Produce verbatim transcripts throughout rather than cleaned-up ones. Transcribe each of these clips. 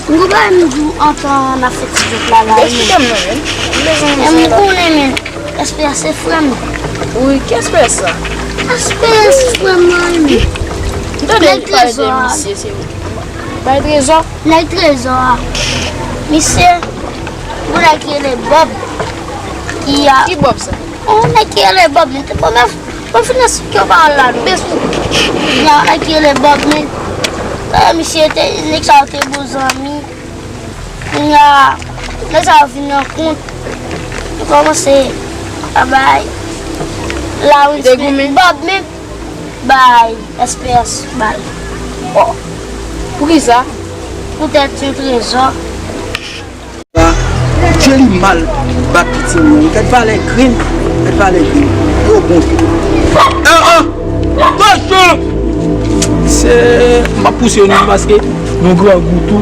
M gon bagay m di w antan n ap fè ti jwèt la la wi. Eksplike m non, men. M bezwen konn. M konnen, men. S P S se frè m. Wi, ki S P S sa? S P S frè m nan wi, men. M tande yo pale de misye, se Bay Trezò. Nèg Trezò a. Misye, yon nèg ki rele Bob. Ki a. Ki Bob sa? Yon nèg ki rele Bob, men te bon, men, bon, fin eksplike w pawòl la, non. Yon nèg ki rele Bob, men, eh, misye te, nèg sa yo te bon zanmi. Kounye a, lè sa yo vin nan kont, yo kòmanse ap bay Lawrence Bob menm bay S P S bal. Oh, poukisa? Poutèt yon trezò. Dye li mal bat pitit mwen. Gad valè grenn, gad valè grenn. Yo bon. Ah, ah. Kochon! Se, m ap pouse yo non paske nou grangou tou.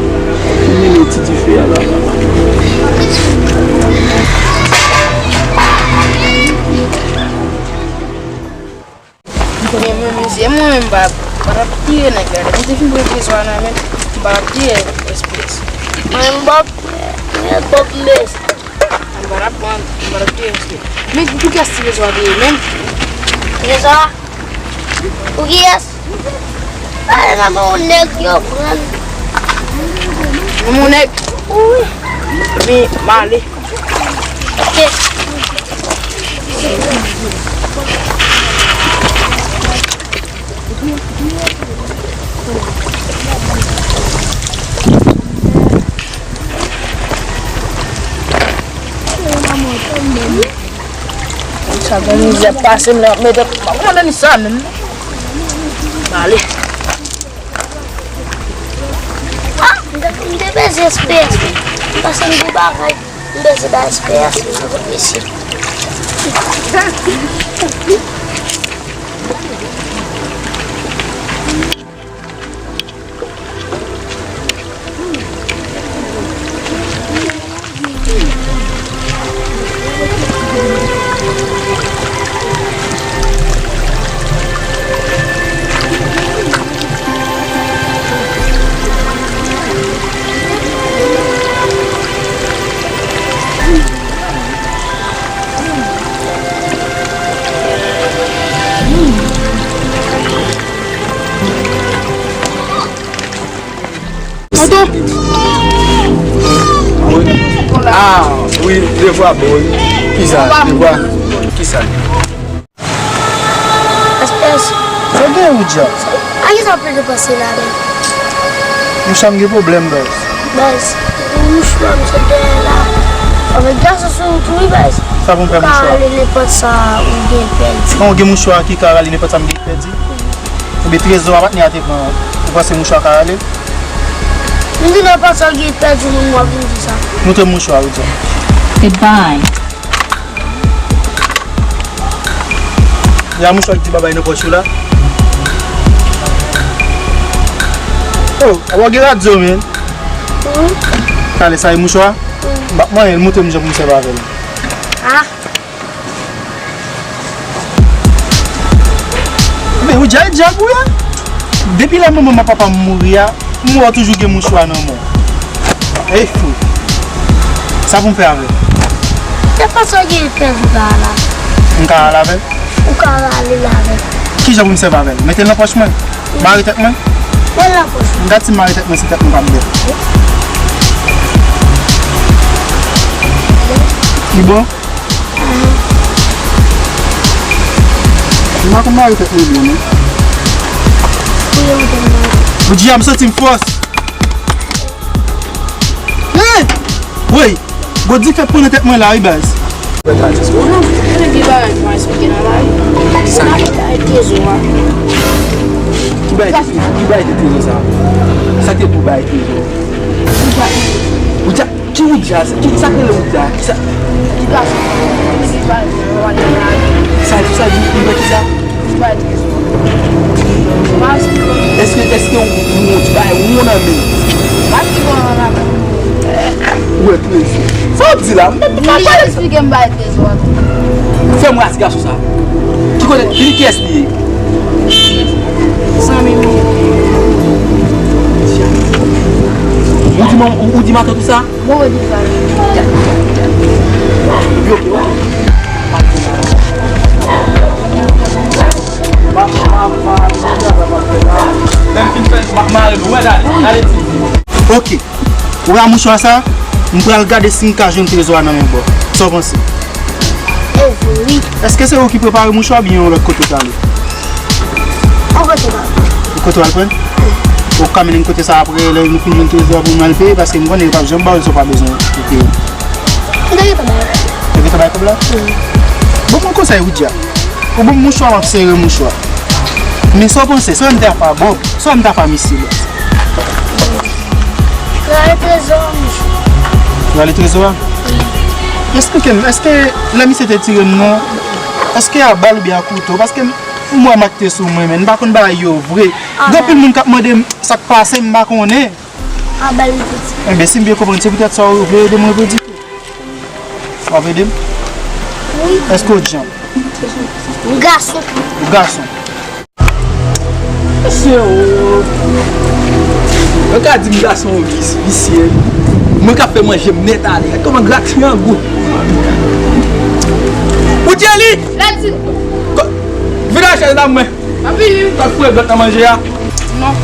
Li mete ti dife a la. Men mwen mezye, mwen menm m pa, m pa t ap tire nèg la. Mwen te fin pran trezò a nan men, m pa t ap tire S P S. Mwen menm Bob, mwen Bob m bezwen. M pa t ap pran, m pa t ap tire S P S. Men pou kiyès ti trezò a te ye menm? Trezò a? Pou kiyès? Pale nan men yon nèg yo pran. Nan men yon nèg? Wi. Men m ale. Ok. Sa gen mizè pase m la, mete, pa mande m sa menm. Ale. Ah, m te, m te bezwen S P S. M pase m di bagay. M bezwen bay S P S, m kot mesye. Tonton! Ah, wi, devwa bon, wi. Kisa? Devwa? Kisa? S P S. Sa gen Woodja? A kisa w ap plede panse la menm? Mouchwa m gen pwoblèm, baz. Baz, mouchwa m sot dèyè la. Avèk gason sou wout wi, baz. Sa pou m fè mouchwa? Ou ka rale nenpòt sa ou gen pèdi. Bon, ou gen mouchwa ki ka rale nenpòt sa m gen pèdi? Oubyen trezò a patnè a te pran, ou panse mouchwa ka rale? M di nenpòt sa w gen pèdi, moun w ap vin di sa. Montre m mouchwa a, Woodja. Goodbye. Ya mouchwa ki di babay nan pòch ou la. Oh, apa w gen radyo, men? Wi. Talè sa e mouchwa? Wi. M p ap manyen l, montre m jan pou m sèvi avè l. Ah. Men ou djay djab ou ye. Depi lè manman m ak papa m mouri a, m wè w toujou gen mouchwa nan men w. Ey fou. Sa pou m fè avè l? Nenpòt sa w gen pèdi ou ka al avè l. M ka al avè l? Ou ka rale l avè l. Kijan pou m sèvi avè l? Mete l nan pòch mwen? Mare tèt mwen? Mete l nan pòch mwen. Gad si m mare tèt mwen, si tèt mwen p ap bèl. Li bon? M pa konn mare tèt mwen byen, non. Ou di a m santi m fòs. Hey! Woy! Gwo dife pran nan tèt mwen la, wi, baz. Ou konnen ki bagay pou m eksplike nan la wi. Sa ki? Bagay trezò a. Ki bagay ki, ki bagay ki trezò sa? Sa ki pou bagay trezò? Ou di a, Ki Woodja sa? Ki, sa k rele Woodja? Ki sa? Ki gason? Ki pa, pa, pa, pa, sa, sa di, li wè ki sa? Li pa di ki sa. Èske, èske yon, yon ti bagay won nan men? Pa ti bon nan men. Ou wè trezò. Sa w ap di la? M pa, pa, pa, pa, eksplike m bagay trezò a. Fè m wè ti gason sa. Ki kote, li kiyès li ye? Zanmi m. Ou di m Ou, ou di matant ou sa? Bon, ou di sa. Epi, oke, oke. Lè m fin fè, m ap mare l, ou wè, dale, dale, ti. Oke. Ou wè mouchwa sa? M pral gade si m ka jwenn trezò a nan men bò. Sa w panse? Wi. Èske se ou ki prepare mouchwa oubyen yon lòt kote w prale? Yon kote w prale. Yon kote w al pran? Ou ka mennen m kote sa apre, lè nou fin jwenn trezò a pou nou al peye, paske m konnen yo p ap janm ba w sa w pa bezwen pou peye. Ou te gentan bay. Ou te gentan bay kòb la? Wi. Bon, bon konsèy, Widya. Ou ban m mouchwa, m ap sere mouchwa. Men sa w panse, sa w wè m ta fè a Bòb, sa w wè m ta fè a misye, bòs? Rale trezò a, misye. Rale trezò a? Wi. Èske ke m, èske lè misye te tire m nan, èske a bal oubyen a kouto? Paske m, m wè mak te sou mwen, men m pa konn bagay yo vre. Gen anpil moun k ap mande m sa k pase, m pa konnen. A bal li te tire. Enben, si m byen konprann, se poutèt sa w vle ede m revedike. W ap ede m? Wi. Èske w djanm? Wi, gason. Ou gason? Mesye, o. Yo ka di m gason vis-, visye. Mwen ka fè manje m nèt ale. Kòman gratriyangou. Ou tye li? Lè di. Ko-, vide chèz la mwen. Anpil wi. Sa k fregant nan manje a? Non.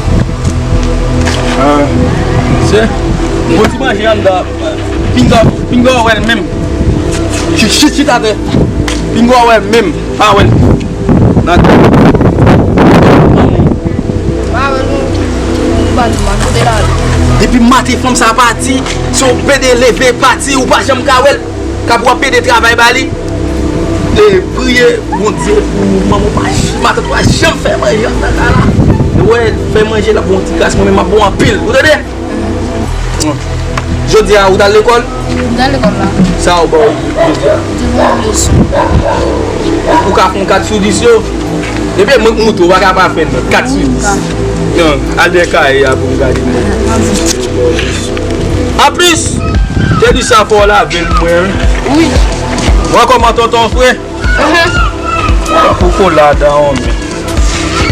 Ah, se bon ti manje anndan. Pinga, pinga wè l menm. Chit, chit, chit atè. Pinga wè l menm. Pa wè l. Nan tè. Pa wè l non. Ou pa di m kote l ale. Depi maten fanm sa pati, se yon pede leve pati, ou pa janm ka wè l. K ap w ap pede travay ba li. E priye Bondye pou manman w pa j-, matant pa janm fè manje anndan kay la. Lè w wè l fè manje l ap ba w yon ti kras, mwen menm m ap ba w anpil. Ou tande? Jodi a, ou t al lekòl? M t al lekòl la. Sa yo ba w jodi a? Yo te ban m leson. Ou ka fè yon kat sou dis yo? Depi mwen k moute w, ou pa ka pa fè non, kat sou dis. Non, al dèyè kaye a pou m gade non. Anplis, te di sa fò w lave l mwen wi. Wi. Mwen kòman tonton fre? Tankou kola dan yon men.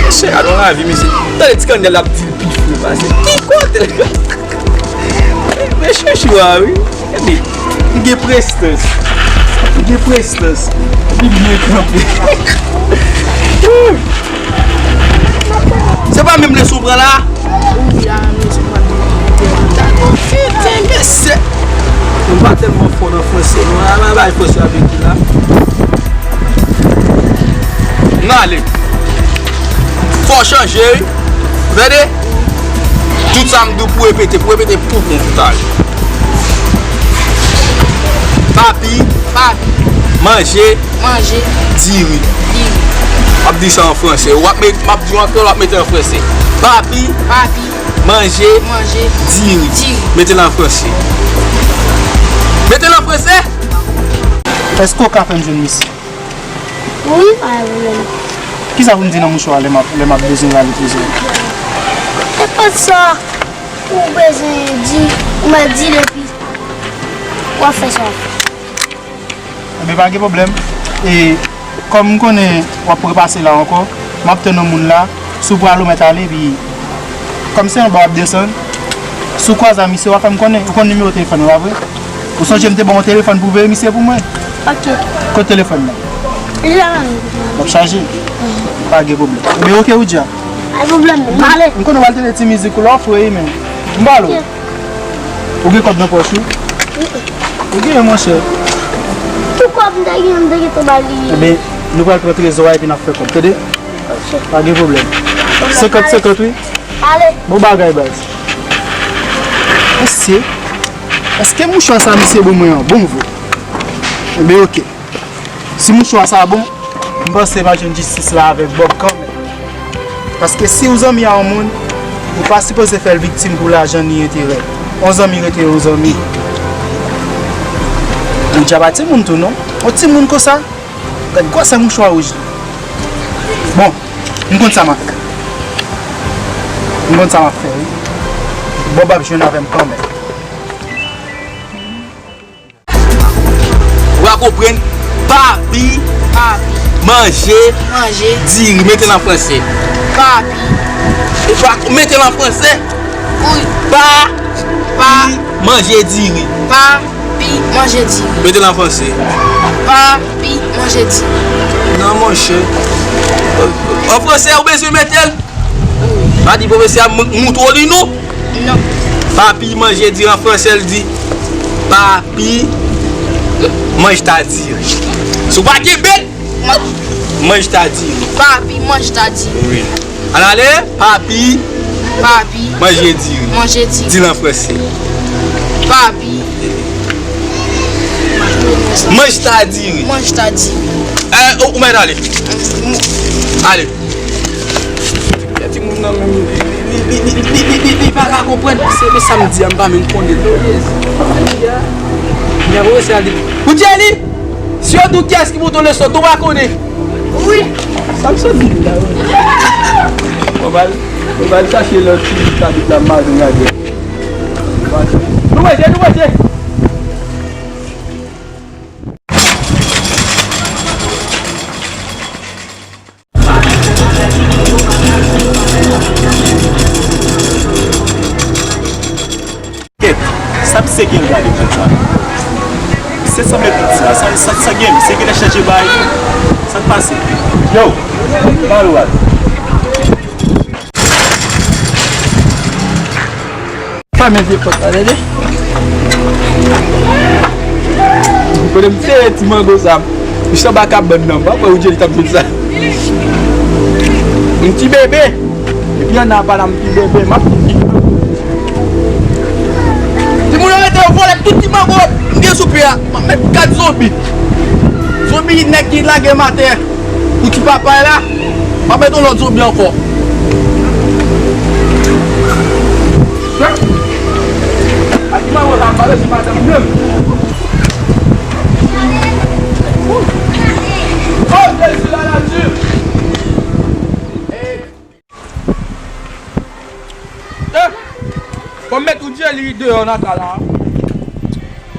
Mesye, gad yon lavi, mesye. Tande ti kannèl ap di l pi fre pase. Ki kote l? Men chouchou a, wi. Gade, li gen prestans. Li gen prestans. Li byen kanpe. Se pa menm leson w pran la? Wi, a menm leson w pran. Piten, mesye. Nou pa tèlman fò nan franse, non. A, bay franse avèk li la. N ale. Fò chanje, wi. Tande? Tout sa m di w pou repete, pou repete pou bon tout ale. Papi. Papi. Manje. Manje. Diri. Diri. M ap di sa an franse. W ap met, m ap di w an kreyòl, w ap mete an franse. Papi. Papi. Manje. Manje. Diri. Diri. Mete l an franse. Mete l an franse. Èske w ka fè m jwenn misye? Wi, pa gen pwoblèm. Kisa pou m di nan mouchwa a lè m ap, lè m ap bezwen rale trezò? Nenpòt sa ou bezwen di, ou mèt di l epi w ap fè sa w ap fè. Enben, pa gen pwoblèm. E kòm m konnen w ap repase la ankò, m ap tann yon moun la, si w pral ou mèt ale, epi kòm se anba w ap desann, si w kwaze a misye, w a fè m konnen. Ou konn nimewo telefòn mwen, pa vre? Ou sonje m te ba w yon telefòn pou w veye misye pou mwen? Ok. Kote telefòn nan? Li la menm. L ap chaje? Pa gen pwoblèm. Ebyen, ok, Widya. Pa gen pwoblèm, m ale. M konnen w al tande ti mizik ou la, w fre wi, men. M ba l ou. Ok. Ou gen kòb nan pòch ou? Ou gen, monchè. Tout kòb m te gen, m te gentan ba li. Ebyen, nou pral pran trezò a epi n ap fè kòb, tande? Ok. Pa gen pwoblèm. Senkant senkant, wi. Ale. Bon bagay, baz. Mesye, èske mouchwa sa misye ban mwen an bon vre? Enben, ok. Si mouchwa sa bon, m panse m a jwenn jistis la avèk Bòb kanmenm. Paske si w zanmi a yon moun, ou pa sipoze fè l viktim pou lajan ni enterè. Yon zanmi rete yon zanmi. Ou djab a timoun tou, non? Yon timoun konsa? Gad gwosè mouchwa wouj li. Bon, m konn sa m ap fè. M konn sa m ap fè, wi. Bòb ap jwenn avè m kanmenm. Ou pa konprann? Papi. Papi. Manje. Manje. Diri. Mete l an franse. Papi. Ou pa mete l an franse? Wi. Pa, pa, pi, manje diri. Pa, pi, manje diri. Mete l an franse. Pa, pi, manje diri. Non, monchè. An franse, ou bezwen mete l? Pa di pwofesè a m-, moutre w li non. Non. Papi manje diri an franse, l di, Papi, mange ta diri. Si w pa kenbe l, mange ta diri. Papi, mange ta diri. Wi. Ann ale, papi. Papi. Manje diri. Manje diri. Di l an franse. Papi. Mange ta diri. Mange ta diri. Eh, ou, ou mèt ale. Ale. Timoun nan menm, li, li, li pa ka konprann. Se, men sa m di a, m pa menm konnen. Jezi. Mwen voye sa li. Ou tchè li? Si yo di w kiyès ki monte leson, tou pa konnen. Wi. Sa m sot di la, wi. Mwen va, mwen va chache lòt ti kabrit la, m al gade. Nou manje, nou manje. Kèt, sa misye gen l gade kòm sa? Misye sanble pitit la, sa, sa, sa gen, misye genlè chanje bagay tou. Sa k pase? Yo, pa lwal. Fèmen vye pòt la, tande. Kote m sere ti mango sa. Misye anba kabann nan, m pa kwè Woodjely t ap jwenn sa. M ti bebe. Epi ann apa la, m ti bebe, m ap di. Timoun yo rete yo vòlè tout ti mango m gen sou pye a. M ap met kat zonbi. Zonbi nèg ki lage m atè. Pou ti papay la, m ap met yon lòt zonbi ankò. A ti manman sa, m pa resi madanm menm. Oh, Jezi, la nati. Eh, fò m met Woodjely deyò nan kay la.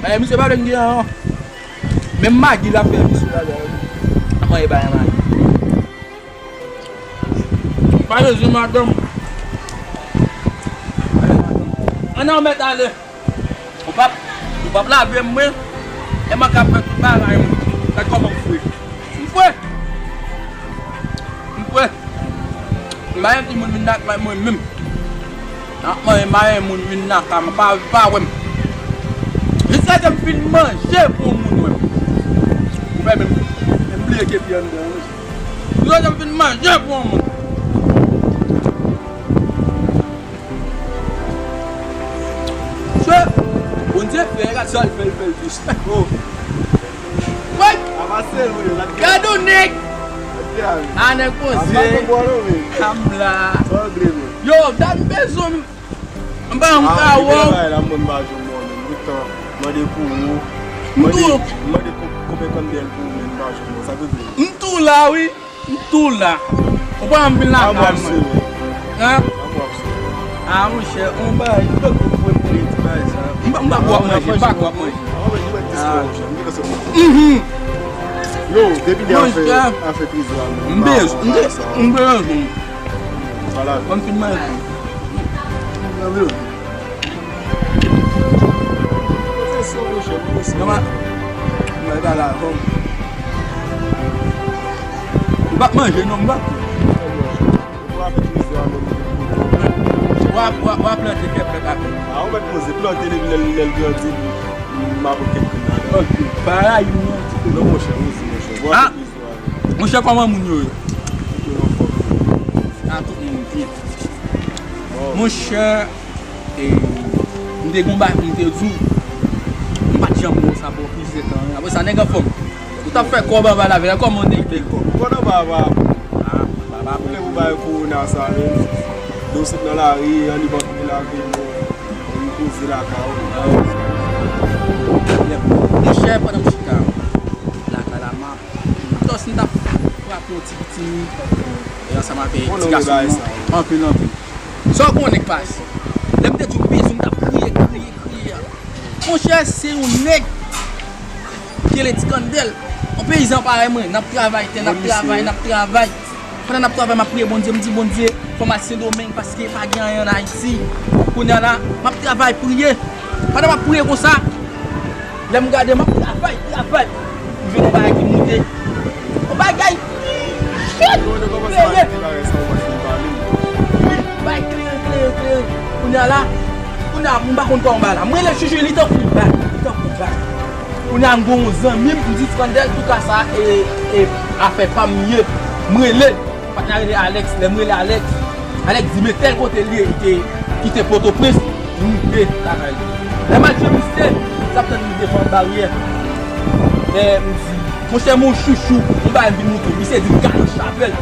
Eh, misye pa vle m gen an. Menm magi l ap fè misye la, la. Mwen e bay magi. Pa bezwen madanm. Ann, ann, mèt ale. Ou p ap, ou p ap lave m, mwen. E mwen k ap fè tout bagay, mwen. Gad kòman m fre. M fre. M fre. M pa yon timoun vin nan kay mwen menm. Nan mwen, m pa yon moun vin nan kay mwen, pa, pa wè m. Jiskaske m fin manje pou yon moun wè m. Ou fè menm, menm bliye ke pi anndan an, wi. Jiskaske m fin manje pou yon moun. Che, Bondye fè, gad sa l fè, l fè l jis. Oh. Woy! Gad yon nèg! A nèg poze. Anm la. Yo, dat m bezwen m. M pa yon kawòw. M tou. M tou la, wi. M tou la. Ou pa anpil lakay mwen. Hein? Ah, monchè, on bagay, m poko fwe pou li ti bagay sa. M pa, m pa kwè w ap manje, m pa kwè w ap manje. Ah. Mhm. Yo, depi de afè, afè prizo a, m bezwen, m bezwen. Voilà. Kòm fin manje. Nòmal. Mwen pa la, bon. M p ap manje non, m p ap. W ap, w ap, w ap plante kèk pèp apre. A, ou mèt poze, plante depi lè l, lè l grandi, m ap kèk grenn ladan. Ok, pa rayi m non. Non, monchè, monchè. W ap. Monchè, kòman moun yo ye? Tout moun anfòm. A, tout moun byen. Bon. Monchè, e, m te gon bagay pou m te di w. M pa t janm wè w sa pou plizyè tan, wi. Apre sa, nèg anfòm. Ou t ap fè kòb anba lavil la, kòman w te kite l? Kòb anba, anba. A, anba. Ou lè ou bay kowona sa, men. Lè w sot nan lari, an li bank de lavil, ou poze lakay ou. Monchè, pandan m chita lakay la, m ap Tòs m t ap frape yon ti pitimi, e ansanm avèk ti gason an, anpil, anpil. Sa w konnen k pase? Lè m te di w bezwen m t ap kriye, kriye, kriye a. Monchè, se yon nèg ki rele Ti Kandèl. Yon peyizan parèy mwen, n ap travay tè, n ap travay, n ap travay. Pandan n ap travay, m ap priye Bondye, m di, "Bondye, fò m al Sendomeng paske pa gen anyen ann Ayiti." Kounye a la, m ap travay, priye. Pandan m ap priye konsa, lè m gade, m ap travay, travay. M jwenn yon bagay ki moute. Yon bagay klere. Wi, bay klere, klere, klere. Kounye a la, kounye a, m pa konn kòman bagay la. M rele Chouchou, li tankou l bak, li tankou l bak. Kounye a, m gen yon zanmi m, m di, "Frandèl, tou ka sa, e, e, afè pa m ye." M rele l, patnè a rele Alex, lè m rele Alex, Alex di, "Men tèl kote l ye, li te kite Pòtoprens, li rive lakay li." Lè m al jwenn misye, sa ap tann li devan baryè. Lè m di, "Monchè, mon chouchou, yon bagay m vin montre w." Misye di m ka rich avè l.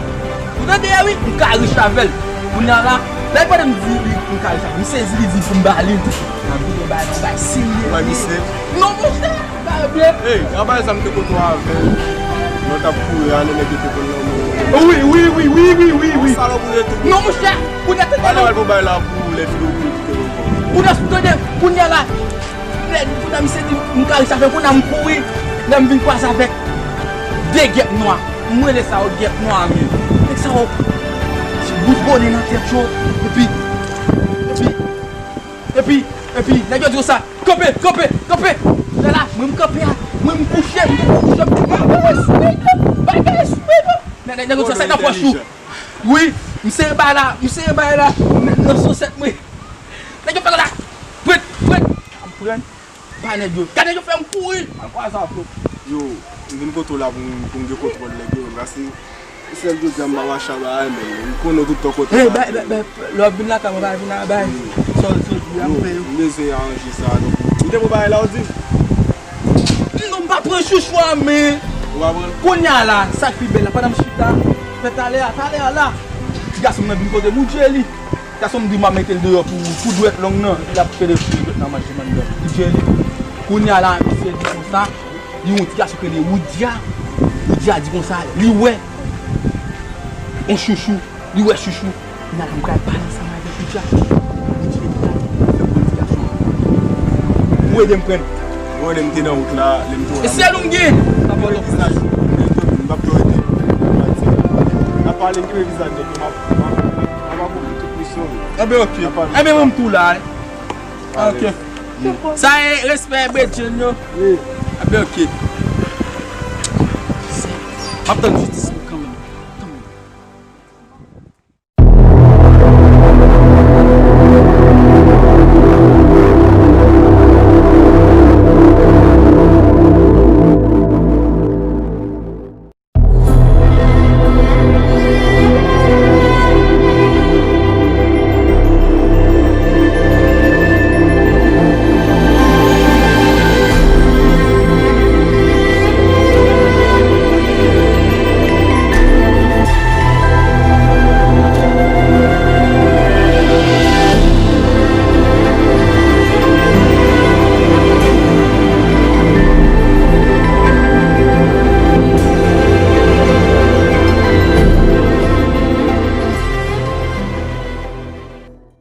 Ou tande a wi, m ka rich avè l. Kounye a la, lè l pale m di li m ka rich avè l. M sezi li di pou m ba li. M ap di yon bagay, yon bagay serye. Wè, misye. Non, monchè, bagay byen. Ey, anba sa m te kote w avè l. Lè w t ap kouri a, lè nèg yo te konn nan men w. Wi, wi, wi. Yon salòp ou ye tou. Non, monchè, kounye a tande. Pale non. Al pou bay la pou lè fini ou kouri kite w ankò. Kounye a tande, kounye a la. Lè, kounye a misye di m ka rich avè l, kounye a m kouri, lè m vin kwaze avèk de gèp nwa. M rele sa yo gèp nwa, men nèg sa yo, ti bout bonè nan tèt yo, epi, epi, epi, epi, nèg yo di konsa, "Kanpe, kanpe, kanpe!" Lè la, mwen m kanpe a, mwen m kouche, m kouche, bagay sou mwen, bagay sou mwen. Nèg, nèg yo di sa nan pòch ou. Wi, m sere bay la, m sere bay la, nan sosèt mwen. Nèg yo fè konsa, pwet, pwet, m pran. Pa nèg yo. Gade yo fè m kouri. Al kwaze avèk yo. Yo, m vin kote w la pou m, pou m gen kontwòl nèg yo. Paske sèl jodi a m pa mache a bagay, men m konnen w tout tan kote. Hey, bay, bay, bay, lè w ap vin lakay mwen, pa vin a bay. Sa w, sa w di a, m peye w. M bezwen aranje sa, donk. Ou te pran bagay la, ou di? Non, m pa pran chouchou a, men. Ou pa pran? Kounye a la, sa k pi bèl la, pandan m chita, fè talè a, talè a la, ti gason m nan vin kote m, ou djeli. Gason m di m a mete l deyò pou, pou dwèt long nan, l ap pede pou dwèt nan manje mannyòk. Li djeli. Kounye a la, misye di konsa, li yon ti gason ki rele Woudia. Woudia di konsa, li wè yon chouchou, li wè chouchou. Kounye a la, m pral pale ansanm avèk Woudia. Woudia di la, fè m pran ti gason an. Ou ede m pran l. Ou wè lè m te nan wout la, lè m te wè. E sèl ou m gen. M p ap jwe vizaj. M p ap jwe vizaj. N ap pale, m kenbe vizaj nèg yo, m ap, m ap, m ap akonpli tout misyon yo. Enben, ok. Enben, mwen, m tou la, wi. Ok. Sa e respè, bredjenn yo. Wi. Enben, ok. M ap tann jistis.